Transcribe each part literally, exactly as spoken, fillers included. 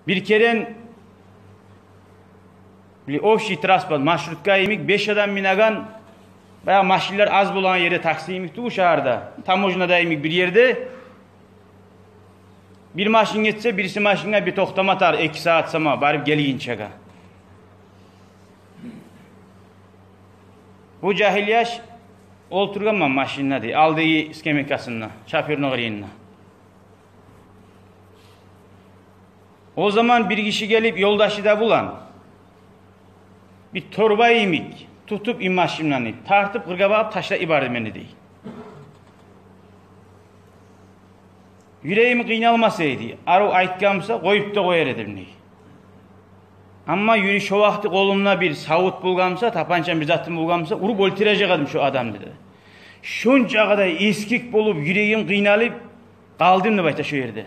Бир керен, бир общий транспорт, маршрутка йимик, беш адам минеген, баягъы машинлер аз болагъан ерде, такси йимик тюгюл шагьарда, таможняда йимик бир ерде. Бир машин гетсе, бириси машинге бир токътама тарыкъ, эки сагьат сама барып гелгинчеге. Бу жагьил яш олтургъанман машинде, дей, алдагъы скамейкасында, шофёрну къырыйында. О заман бир гиши гелип, ёлдашы да булан, бир торба йимик тутуп, ин машиндан, дей, тартып, къыргъа багъып ташлап йиберди мени, дей. Юрегим къыйналмаса эди, арив айтгъан буса, къоюп да къояр эдим, дей. Амма юрюй, шо вакъти къолумда бир савут болгъан буса, тапанчам, бир затым болгъан буса, уруп оьлтюрежек эдим шо адамны, дей. Шонча къадар эсгик болуп, юрегим къыйналып къалдым, деп айта, шо ерде.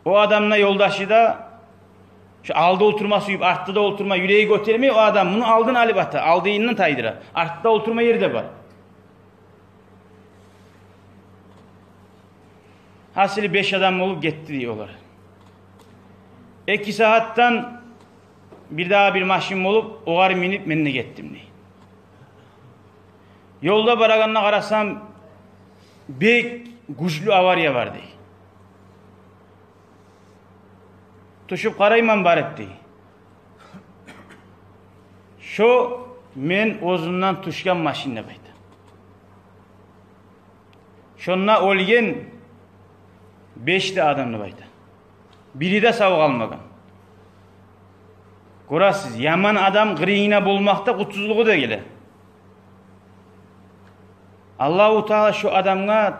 О адам да, ёлдашы да, шо алда олтурма сююп, артда да олтурма юреги гётермей, о адам муну алдын алып ата, алдыйындан тайдыра. Артда олтурма ер де бар. Гьасили, беш адам болуп гетди, дей, олар. Эки сагьатдан бирдагъы бир машин болуп, огъар минип, мен де гетдим, дей. Ёлда барагъанда къарасам, бек гючлю авария бар, дей. Тюшюп къарайман барып, дей. Шо мен оьзюмден тюшген машин, деп айта. Шонда оьлген беш де адам, деп айта. Бири де сав къалмагъан. Гёресиз, яман адам къырыйында болмакъда къутсузлугъу да геле. Аллагьу Таала шо адамгъа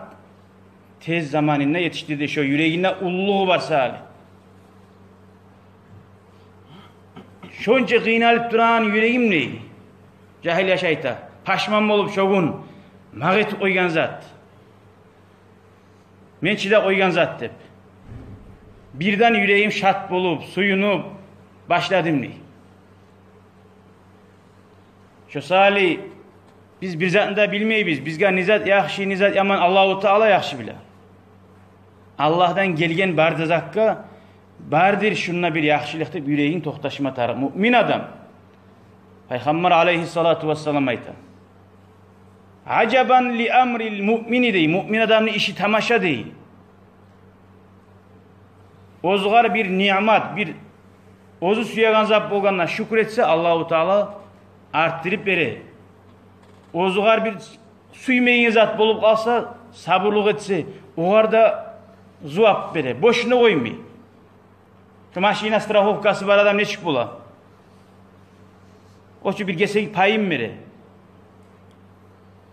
тез заманында етишдирди шо юрегинде уллулугъу бар саялы. Шонча къыйналып турагъан юрегим, дей, жагьил яш айта, пашман болуп шо гюн магъа этип къойгъан зат, мен чыдап къойгъан зат деп. Бирден юрегим шат болуп, сююнюп башладым, дей. Шо саялы биз бир затны да билмейбиз. Бизге не зат яхшы, не зат яман Аллагьу Таала яхшы биле. Аллагьдан гелген бары да затгъа бардыр шунда бир яхшылыкъ деп юрегинг токъташма тарыкъ, муъмин адам. Пайхаммар алайгьиссалату вассалам айта: «Ажабан ли амрил муъмини», — дей. Муъмин адамны иши тамаша, дей. Оьзюгер бир ниъмат, бир оьзю сюеген зат болгъанда шюкюр этсе, Аллагьу Таала артдырып бере. Оьзюгер бир сюймейген зат болуп къалса, сабурлукъ этсе, огъар да зувап бере. Бошуна къоймай. Шу машина страховкасы бар адам нечик бола? О чу бир гесек пайым бере.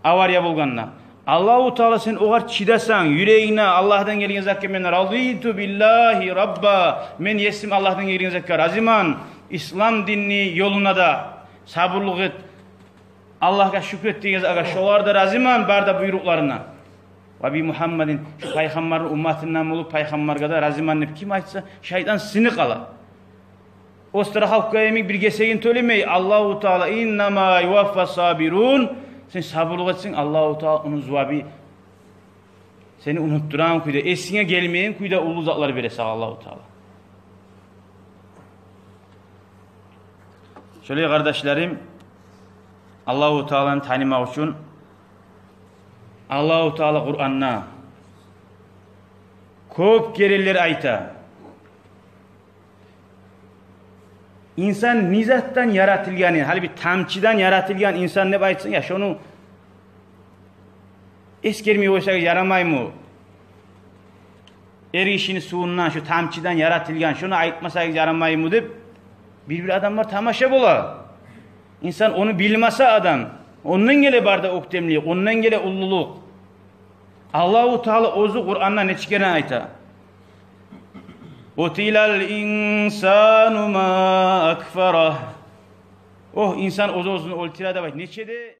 Авария болгъанда, Аллагьу Таала, сен огъар чыдасанг, юрегингде Аллагьдан гелген затгъа мен «Радиту биллагьи рабба», мен Есим Аллагьдан гелген затгъа разиман, ислам динни ёлуна да сабурлукъ эт, Аллагьгъа шюкюр эт деген затгъа, шолагъа да разиман, бары да буйрукъларына. «Ва би Мугьаммадин», шу пайхаммарны умматындан болуп, пайхаммаргъа да разиман деп ким айтса, шайтан сыныкъ ала. О страховка йимик бир гесегин тёлемей, Аллагьу Таала: «Иннама юваффас сабирун», сен сабурлукъ этсенг, Аллагьу Таала ону зувабы, сени унутдурагъан кюйде, эсинге гелмейген кюйде уллу затлар бере сагъа Аллагьу Таала. Шолай, къардашларым, Аллагьу Тааланы танымакъ учун Аллагьу Таала Къуранда кёп керенлер айта. Инсан не затдан яратылгъанын, гьали бир тамчыдан яратылгъан инсан деп айтсанг, я шону эсгермей къойсагъыз ярамаймы? Эргишини сувундан, шу тамчыдан яратылгъан, шону айтмасагъыз ярамаймы деп, бир-бир адамлар тамаша бола. Инсан ону билмесе адам, ондан геле бары да оьктемлик, ондан геле уллулукъ. Аллагьу Таала оьзю Къуранда нече керен айта: «Къутилал инсану ма акфарагь». Огь, инсан оьз-оьзюн оьлтюре деп айта. Нече де